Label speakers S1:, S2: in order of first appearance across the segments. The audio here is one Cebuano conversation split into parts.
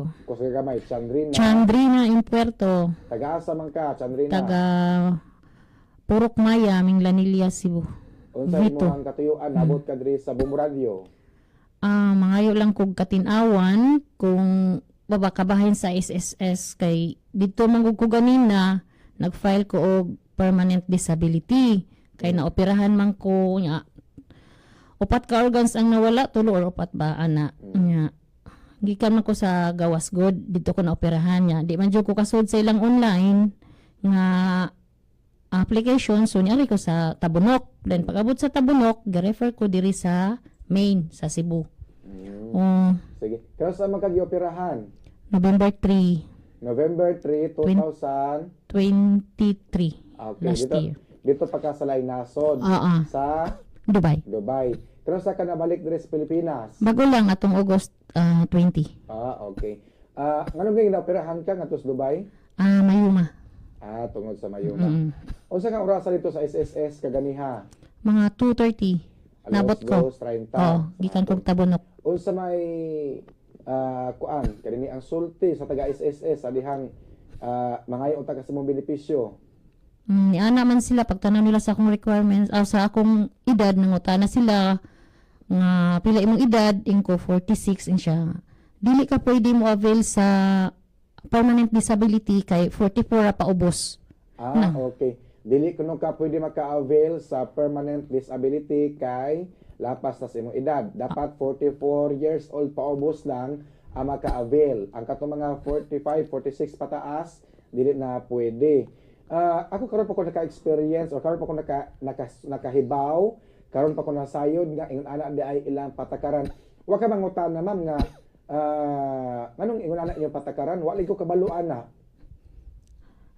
S1: Kusog gamay, Chandrina.
S2: Chandrina Impuerto.
S1: Taga-asa man ka, Chandrina?
S2: Taga Purok Maya, Minglanilla, Cebu.
S1: Unsa
S2: Vito.
S1: imong katuyuan nabot ka diri sa Bombo Radyo?
S2: Ah, mangayo lang kog katinawan kung baba kabahin sa SSS kay didto man gud ko ganina nag-file ko og permanent disability kay naoperahan man ko nya, upat ka organs ang nawala, tulo or upat ba ana nya. Gikan man ko sa gawas god, didto ko naoperahan nya di man jud ko kasud sa ilang online nga application, so niari ko sa Tabunok. Then pag-abot sa Tabunok, gi-refer ko diri sa main sa Cebu. Oh.
S1: Sige. Kanus-a man ka gioperahan?
S2: November 3.
S1: November 3, 2000
S2: 23.
S1: Okay,
S2: Last
S1: dito,
S2: year.
S1: dito pa ka sa laing nasod
S2: Ah, ah.
S1: sa
S2: Dubai.
S1: Dubai. Kanus-a ka nabalik diri sa Pilipinas?
S2: Bago lang, atong August 20.
S1: Ah, okay. Ah, nganong kay ginaoperahan ka ngadto sa Dubai?
S2: Ah, myoma.
S1: Ah, tungod sa myoma. Unsa kang orasa didto sa SSS kaganiha?
S2: Mga 2:30.
S1: Alas
S2: Nabot ko.
S1: 2:30.
S2: Oh, gikan kog Tabunok.
S1: Unsa may kuan kanini ang sulti sa taga SSS sa dihang mangayo unta ka sa imong benepisyo?
S2: Niana man sila pagtanaw nila sa akong requirements, ah, sa akong edad, nangutana sila nga pila imong edad, ingko 46, in siya. Dili ka pwede mo avail sa permanent disability kay 44 ra paubos.
S1: Ah, okay. Dili kuno ka pwede maka-avail sa permanent disability kay lapas na sa imong edad. Dapat 44 years old paubos lang ang maka-avail. Ang katong mga 45, 46 pataas, dili na pwede. Ah, ako karon pa ko naka-experience or karon pa ko nakahibaw, karon pa ko nasayod nga ingon ana di ay ilang patakaran. Wa ka mangutana, ma'am, nga nganong ingon ana inyong patakaran? Wa ko kabalo ana.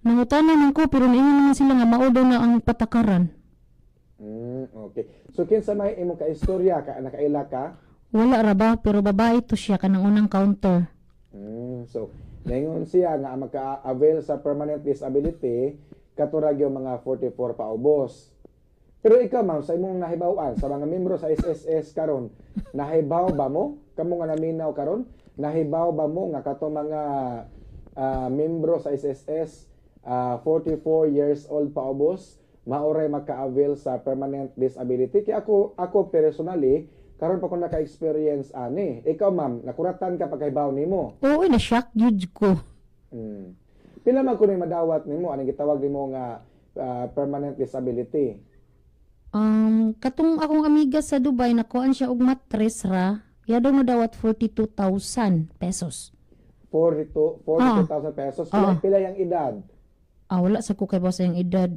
S2: Nangutana man ko pero niingon naman sila nga mao daw na ang patakaran.
S1: Okay. So kinsa may imong kaistorya ka, nakaila ka?
S2: Wala ra ba, pero babae to siya kanang unang counter.
S1: So ningon siya nga ang maka-avail sa permanent disability kato ra gyud mga 44 paubos. Pero ikaw, ma'am, sa imong nahibaw-an sa mga membro sa SSS karon, nahibaw ba mo, kamo nga naminaw karon, nahibaw ba mo nga kato mga membro sa SSS, 44 years old paubos maoray maka-avail sa permanent disability? Kaya ako personally karon pa ko naka-experience ani. Ikaw, ma'am, nakuratan ka pagkahibaw nimo?
S2: Oo, na shock jud ko.
S1: Pila man kuno madawat nimo anong gitawag nimo nga permanent disability?
S2: Katong akong amiga sa Dubai, nakuan siya og mattress ra, iya daw nadawat 42,000 pesos.
S1: 42 42,000 pesos. Pila, pila yung edad?
S2: Ah, wala sa ko kay sa iyang edad.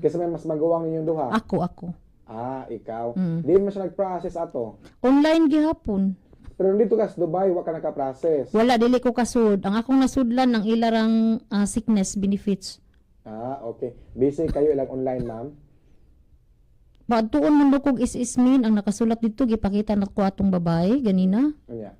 S1: Kasi may mas maguwang ninyong duha.
S2: Ako, ako.
S1: Ah, ikaw.
S2: Mm.
S1: Di mo siya nag-process ato?
S2: Online gihapon.
S1: Pero didto ka sa Dubai, wa ka naka-process?
S2: Wala, dili ko kasud. Ang akong nasudlan ang ilarang sickness benefits.
S1: Ah, okay. Busy kayo ilang online, ma'am?
S2: Paadtuon man daw kog isismin ang nakasulat didto, gipakita na ko atong babae ganina.
S1: Unya.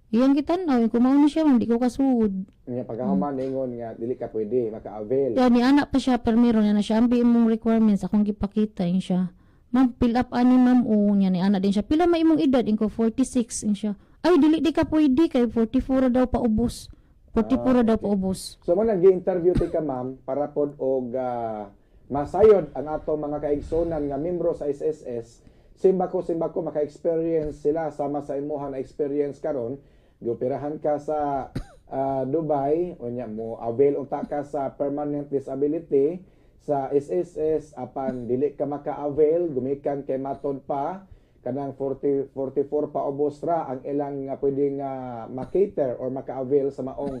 S2: Iyang gitan-aw ko mao ni siya, ma'am, di ko kasud.
S1: Unya pagkahuman ningon nga dili ka pwede maka-avail.
S2: Kaya ni anak pa siya permiro niya na siya ambi imong requirements, akong gipakita in siya. "Ma'am, fill up ani, ma'am." O niya ni ana din siya. "Pila may imong edad?" Inko 46 in siya. "Ay, dili di ka pwede kay 44 ra daw paubos." 44 ra daw paubos.
S1: So mo nang gi-interview ti ka, ma'am, para pod og masayod ang ato mga kaigsunan nga membro sa SSS. Simbako maka-experience sila sama sa imuha na experience karon. Gioperahan ka sa Dubai, unya mo avail unta ka sa permanent disability sa SSS apan dili ka maka-avail gumikan kay matod pa kanang 40 44 paubos ra ang ilang nga pwedeng ma-cater or maka-avail sa maong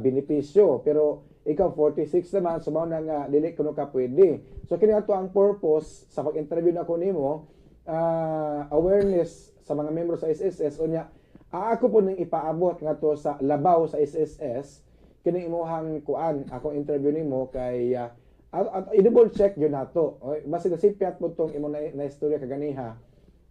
S1: benepisyo. Pero ikaw 46 naman, so mao na nga dili kuno ka pwede. So kini ato ang purpose sa pag-interview nako nimo, awareness sa mga membro sa SSS. Unya ako po ning ipaabot ngadto sa labaw sa SSS kini imuhang kuan, akong interview nimo kay at i-double check yun nato. Okay, basta nasipyat mo tong imong na istorya kaganiha.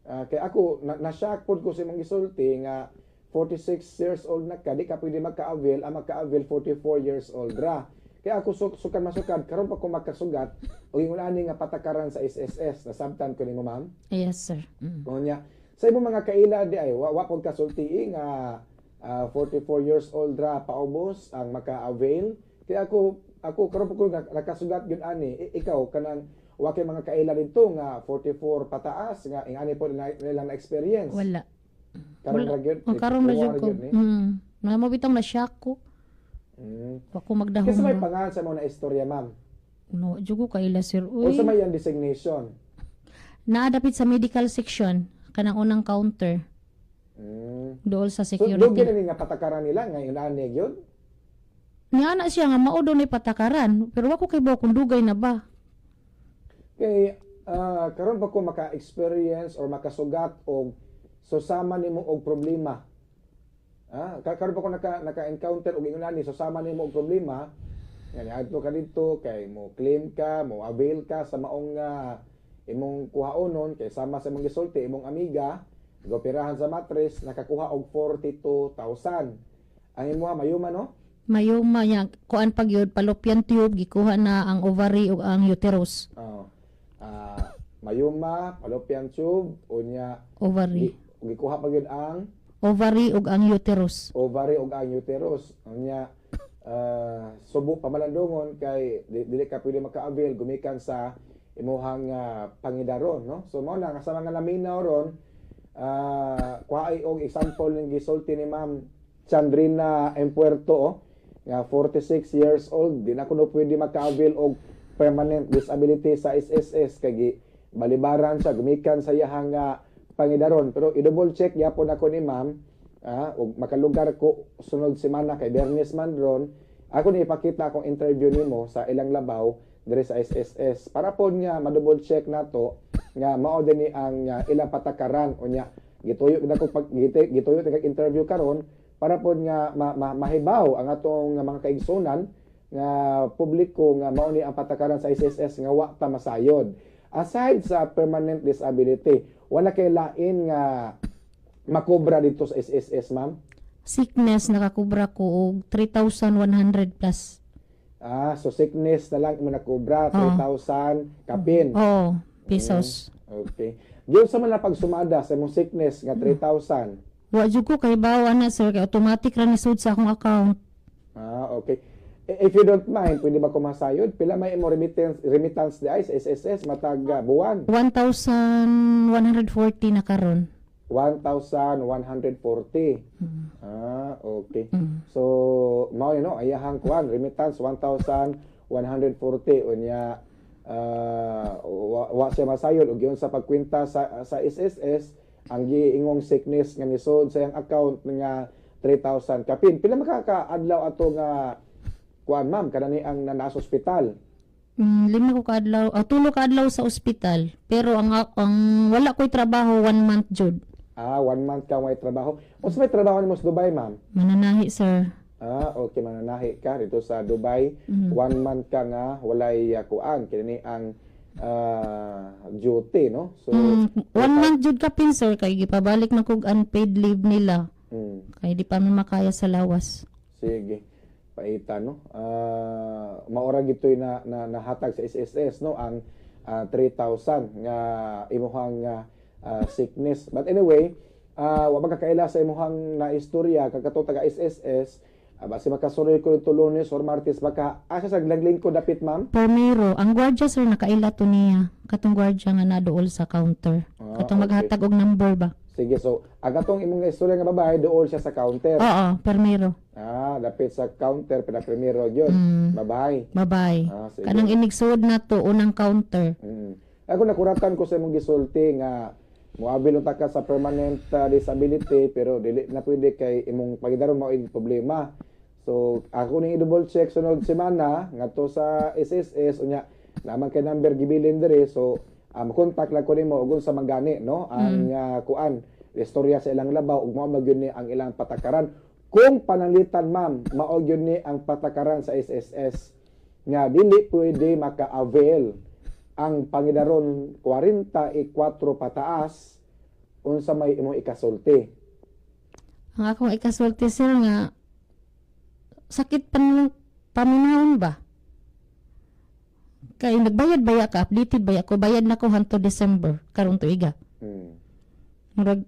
S1: Kay ako na-shock pod ko sa imong gisulti nga 46 years old na ka, di ka pwede maka-avail, ang maka-avail 44 years old ra. Kaya ako sukad masukad karon pa ko makasugat og ingon ani nga patakaran sa SSS. Nasabtan ko nimo, ma'am?
S2: Yes, sir.
S1: Unya, sa imong mga kaila di ay wa pud kasulti nga 44 years old ra paubos ang maka-avail. Kaya ako karon po ko nakasugat gyud ani. Ikaw, kanang wa kay mga kaila didto nga 44 pataas nga ingani po na nilang na experience?
S2: Wala.
S1: Karon
S2: Wala.
S1: ra gyud.
S2: Oh, karon ra jud
S1: Ra
S2: ko.
S1: gyud ni.
S2: Mao bitong na shock ko. Wa ko magdahom
S1: Kasi may
S2: ba.
S1: pangalan sa mga istorya, ma'am?
S2: No, jud ko kaila, sir. Uy.
S1: Unsa may ang designation?
S2: Naa dapit sa medical section, kanang unang counter dool sa
S1: So,
S2: security.
S1: dugay na ni nga patakaran nila nga inani gyud.
S2: Niana siya nga mao daw ni patakaran, pero wa ko kay kung dugay na ba.
S1: Kay karon pa ko maka-experience or makasugat og susama nimo og problema. Karon pa ko naka-encounter og ingon ani, susama nimo og problema. Yan, adto ka didto kay mo claim ka, mo avail ka sa maong imong kuhaonon kay sama sa imong gisulti, imong amiga goperahan sa matris, nakakuha og 42,000. Ang imuha myoma, no?
S2: Myoma niya, kuan pag yun, fallopian tube, gikuha na ang ovary ug ang uterus.
S1: Oh. Myoma, fallopian tube, unya
S2: Ovary.
S1: Gikuha pa gyud ang
S2: Ovary ug ang uterus.
S1: Ovary ug ang uterus. Unya subo pamalandungon kay dili ka pwede maka-avail gumikan sa imuhang pangidaron, no? So mao na nga sa mga naminaw ron, kuhaay og example ning gisulti ni Ma'am Chandrina M. Puerto, oh, nga 46 years old, di na kuno pwede maka-avail og permanent disability sa SSS kay gi balibaran siya gumikan sa iyahang pangidaron. Pero i-double check gyapon ako ni ma'am, ug makalugar ko sunod semana kay Bernes man ron, ako ni ipakita akong interview nimo sa ilang labaw diri sa SSS para pod nga ma-double check nato nga mao din ni ang ilang patakaran. Unya gituyo na ko pag gituyo ta interview karon para pod nga mahibaw ang atong mga kaigsunan nga publiko nga mao ni ang patakaran sa SSS nga wa ta masayod. Aside sa permanent disability, wala kay lain nga makobra dito sa SSS, ma'am?
S2: Sickness, nakakubra ko og 3,100 plus.
S1: Ah, so sickness na lang mo nakobra,
S2: Oo.
S1: 3,000 kapin?
S2: Oh, pesos.
S1: Okay. Giunsa man na pagsumada sa imong sickness nga 3,000?
S2: Wa jud ko kay bawa na, sir, kay automatic ra ni sud sa akong account.
S1: Ah, okay. If you don't mind, pwede ba ko masayod? Pila may imo remittance di ay sa SSS matag buwan?
S2: 1,140 na karon.
S1: 1,140. Ah, okay. So, mao ni, no, ayahang kuan remittance 1,140. Unya wa siya masayod ug giunsa pagkwenta sa SSS ang giingong sickness nga nisod sa iyang account nga 3,000 kapin. Pila makakaadlaw ato nga kuan, ma'am, kanani ang nasa ospital?
S2: 5 ko kaadlaw, 3 kaadlaw sa ospital. Pero ang wala ko'y trabaho one month jud.
S1: Ah, one month ka may trabaho. Unsa may trabaho nimo sa Dubai, ma'am?
S2: Mananahi, sir.
S1: Ah, okay, mananahi ka dito sa Dubai. One month ka nga walay kuan, kini ang duty, no? So,
S2: One month jud kapin, sir, kay gipabalik man kog unpaid leave nila. Kay di pa man makaya sa lawas.
S1: Sige. Paita, no. Maora gitoy na nahatag sa SSS, no, ang 3,000 nga imuhang sickness. But anyway, wa magkakaila sa imuhang naistorya kag kato taga SSS, basi makasuroy ko dito Lunes or Martes, baka asa sa lingkod dapit, ma'am?
S2: Permiro, ang gwardiya, sir, nakaila to niya. Katong gwardiya nga naduol sa counter. Katong maghatag og number ba?
S1: Sige, so ang katong imong istorya nga babae, dool siya sa counter.
S2: Oo, permiro.
S1: Ah, dapit sa counter pina primero yun. Babae.
S2: Babae.
S1: Ah, sige.
S2: Kanang inigsuod na to unang counter.
S1: Ako nakuratan ko sa imong gisulti nga moabil unta ka sa permanent disability pero dili na pwede kay imong pagidaron mao problema. So ako ning i-double check sunod semana ngadto sa SSS. Unya naman kay number gibilin diri, so contact lang ko nimo ug unsa man gani, no, ang kuan istorya sa ilang labaw ug mao magyud ni ang ilang patakaran. Kung pananglitan, ma'am, mao gyud ni ang patakaran sa SSS nga dili pwede maka-avail ang pangidaron 44 pataas, unsa may imong ikasulti?
S2: Ang akong ikasulti, sir, nga sakit pan paminawon ba? Kay nagbayad baya ka, updated baya ko, bayad na ko hanto December karon tuiga. Murag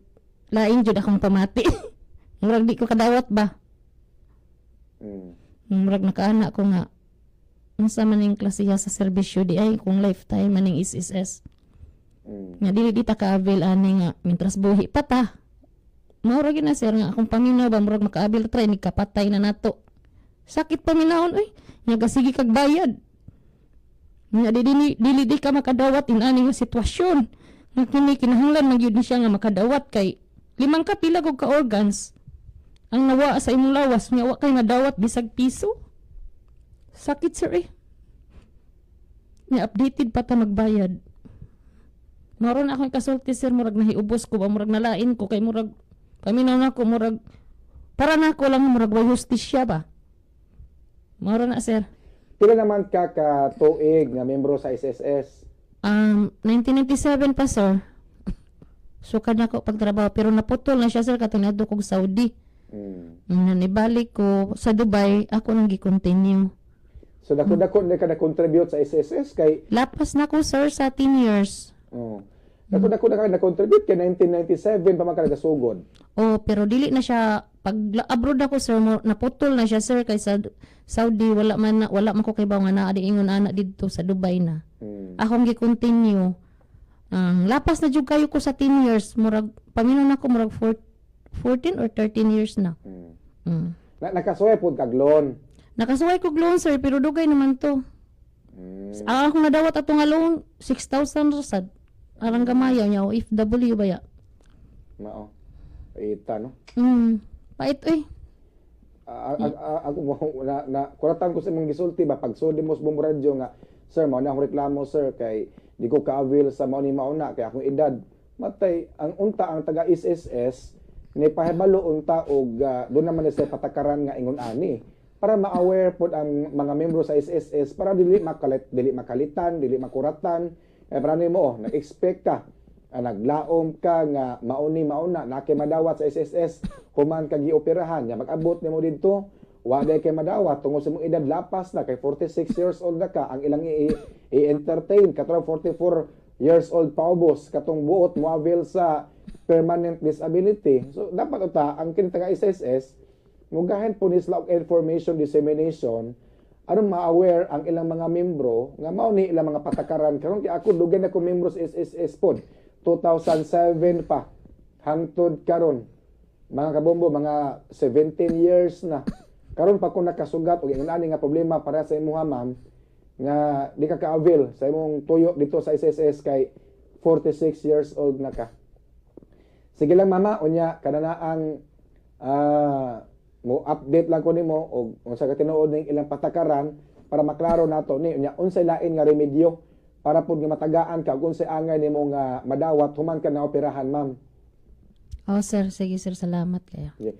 S2: lain jud akong pamati. Murag di ko kadawat ba. Murag nakaana ko nga unsa man ning klasiha sa serbisyo di ay kung lifetime man ning SSS. Nga dili di ta ka-avail ani nga mintras buhi pa ta. Mao ra gyud na, sir, nga akong paminaw ba, murag maka-avail try ni kapatay na nato. Sakit paminawon oy. Nya gasige kag bayad. Nga di dili, dili di ka makadawat in ani nga sitwasyon. Nga kini kinahanglan man gyud ni siya nga makadawat kay limang kapila og ka organs ang nawa sa imong lawas nga wa kay madawat bisag piso. Sakit, sir, eh. Nga updated pa ta magbayad. Mao na akong kasulti, sir, murag nahiubos ko ba, murag nalain ko kay murag paminaw na ko, murag para na ako lang murag way hustisya ba. Mao na, sir.
S1: Pila naman ka ka tuig nga membro sa SSS?
S2: 1997 pa, sir. Sukad na ko pagtrabaho pero naputol na siya, sir, katong naadto kog Saudi. Nibalik ko sa Dubai, ako nang gi-continue.
S1: So dako-dako na ka na-contribute sa SSS kay
S2: Lapas na ko, sir, sa 10 years.
S1: Oh. Dako-dako na ka na-contribute kay 1997 pa man ka nagasugod.
S2: Oh, pero dili na siya pag abroad ako, sir, mo, naputol na siya, sir, kay sa Saudi wala man na, wala man ko kay nga naa di ingon ana didto sa Dubai na. Akong gi-continue. Ang lapas na jud kayo ko sa 10 years, murag paminaw na ko murag 14 or 13 years na.
S1: Na nakasuway pod kag loan.
S2: Nakasuway ko loan, sir, pero dugay naman to. Ang akong nadawat ato nga loan 6,000 ra sad. Arang gamaya niya, OFW ba ya?
S1: Mao. Ita no.
S2: Pait oy.
S1: Ako mo na, na kuratan ko sa imong gisulti ba pagsudi mo sa Bombo Radyo nga, "Sir, mao na akong reklamo, sir, kay di ko ka-avail sa mao ni mao na kay akong edad." Matay ang unta ang taga SSS ni pahibalo unta og doon naman ni sa patakaran nga ingon ani para ma-aware pod ang mga membro sa SSS para dili makalit, dili makalitan, dili makuratan eh, para nimo oh, nag-expect ka, naglaom ka nga mauni mauna na kay madawat sa SSS human ka gioperahan nya mag-abot nimo didto wa day kay madawat tungod sa imong edad, lapas na kay 46 years old na ka. Ang ilang i-entertain katong 44 years old paubos katong buot mo avail sa permanent disability. So dapat uta ang kini taga SSS mugahin po ni sila og information dissemination aron ma-aware ang ilang mga membro nga mao ni ilang mga patakaran karon, kay ako dugay na ko membro sa SSS pod, 2007 pa hangtod karon, mga kabombo, mga 17 years na. Karon pa ko nakasugat og ingon ani nga problema para sa imuha, ma'am, nga di ka ka-avail sa imong tuyo dito sa SSS kay 46 years old na ka. Sige lang, mama, unya kanana ang mo update lang ko nimo og unsa ka tinuod ning ilang patakaran para maklaro nato ni unya unsay lain nga remedyo para pud nga matagaan ka ug unsay angay nimo nga madawat human ka na operahan, ma'am.
S2: Oh, sir, sige, sir, salamat kayo.
S1: Sige.